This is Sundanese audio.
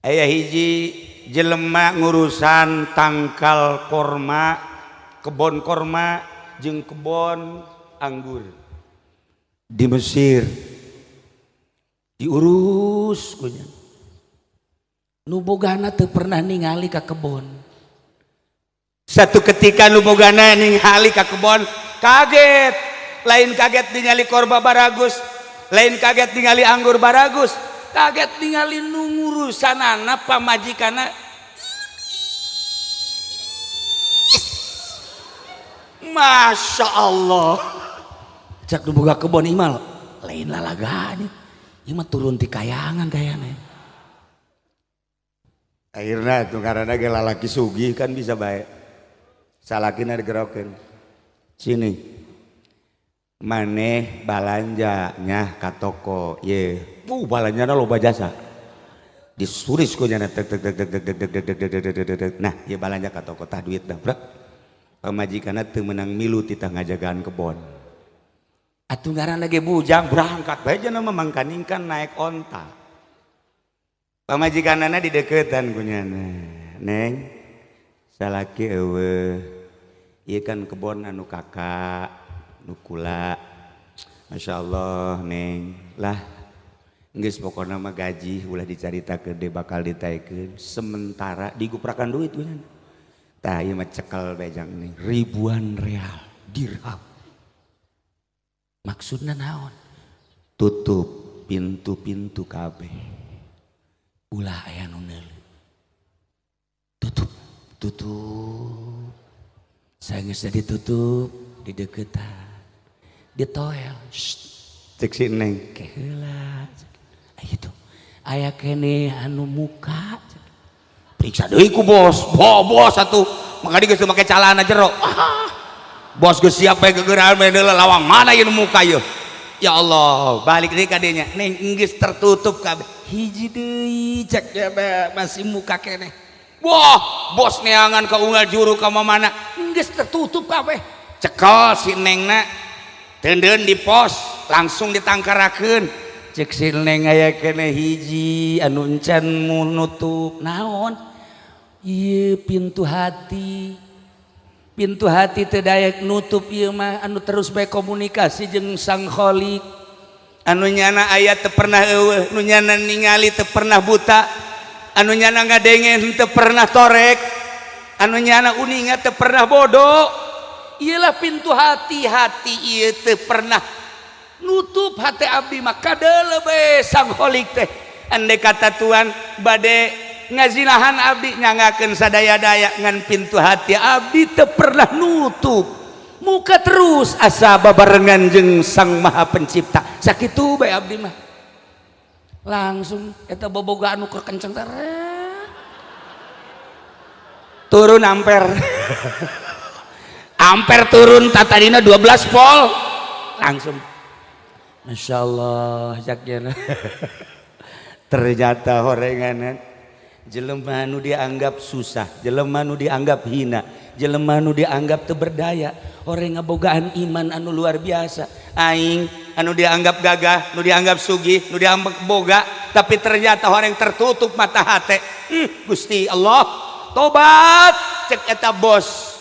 Aya hiji jelema ngurusan tangkal korma, kebon korma jeung kebon anggur di Mesir, diurus kunya. Nu bogana teu pernah ningali ka kebon. Satu ketika nu bogana ningali ka kebon, kaget. Lain kaget ningali korma baragus, lain kaget ningali anggur baragus, kaget ningali nu ngurusanana pamajikana. Masya Allah. Cak nu boga kebon, imal lain lalaganya, ieu mah turun ti kayangan kayana. Akhirnya itu karena ge lalaki sugih kan bisa baik, salakina digerokeun, "Sini, maneh balanja nya ka toko ye." Balanjana loba jasa, disuris ku nyana, tek tek tek tek tek tek tek tek tek tek tek tek. Nah, ye balanja ka toko, tah duit dah brak. Pamajikanna teu meunang milu titah ngajagaan kebon. Atuh ngaranna ge bujang, berangkat bae jana mah, mangkaning kan naik onta. Pamajikanana dideketan ku nyana, "Neng, salaki eueuh, ieu kan kebon anu kakak nu kula. Masya Allah, Neng lah. Geus pokona mah gaji ulah dicaritakeun deui, bakal ditaekeun sementara." Diguprakan duit ku nyana, "Tah, ieu mah cekel bejang nih." Ribuan real, dirham. Maksudna naon? "Tutup pintu-pintu kabeh." Ulah aya nu neuleu, tutup, tutup. Sageus ditutup, dideukeutan, ditoel. Cek si Neng, "Ke heula gitu, aya kene anu muka." Periksa deui ku bos. Bo, bos atuh maka geus teu make calana jero. Ah, bos geus siap bae gegeran bae lawang mana ieu nu muka ieu. Ya Allah, balik deui ka dinya, "Neng, geus tertutup kabeh, "Hiji deui," cek ya, "masih muka keneh." Wah, bos neangan ka unggal juru ka mana. "Geus tertutup kabeh." Cekel si Nengna, teundeun di pos, langsung ditangkarakeun. Cek si Neng, "Aya keneh hiji anu encan nutup." "Naon?" "Ieu pintu hati. Pintu hati teu daek nutup ieu mah, anu terus bae komunikasi jeung Sang Khalik." Anu nyana aya teu pernah eueuh, nu nyana ningali teu pernah buta, anu nyana ngadenge teu pernah torek, anu nyana uninga teu pernah bodoh. Iyalah pintu hati. Hati ieu teu pernah nutup, hati abdi mah kadeuleu bae Sang Khalik teh. Andai kata Tuhan bade ngazinahan abdi, nyangakeun sadaya-daya, ngan pintu hati abdi teu pernah nutup, muka terus asa babarengan jeung Sang Maha Pencipta. Sakitu bae abdi mah. Langsung eta boboga anu keur kenceng teh turun ampere. Ampere turun, tatadina 12 volt, langsung Masya Allah cak. Ternyata horenganan jelema nu dianggap susah, jelema nu dianggap hina, jelema nu dianggap teu berdaya, orang ngabogaan iman anu luar biasa. Aing anu dianggap gagah, nu dianggap sugih, nu dianggap boga, tapi ternyata orang tertutup mata hati. Gusti Allah, tobat cek eta bos.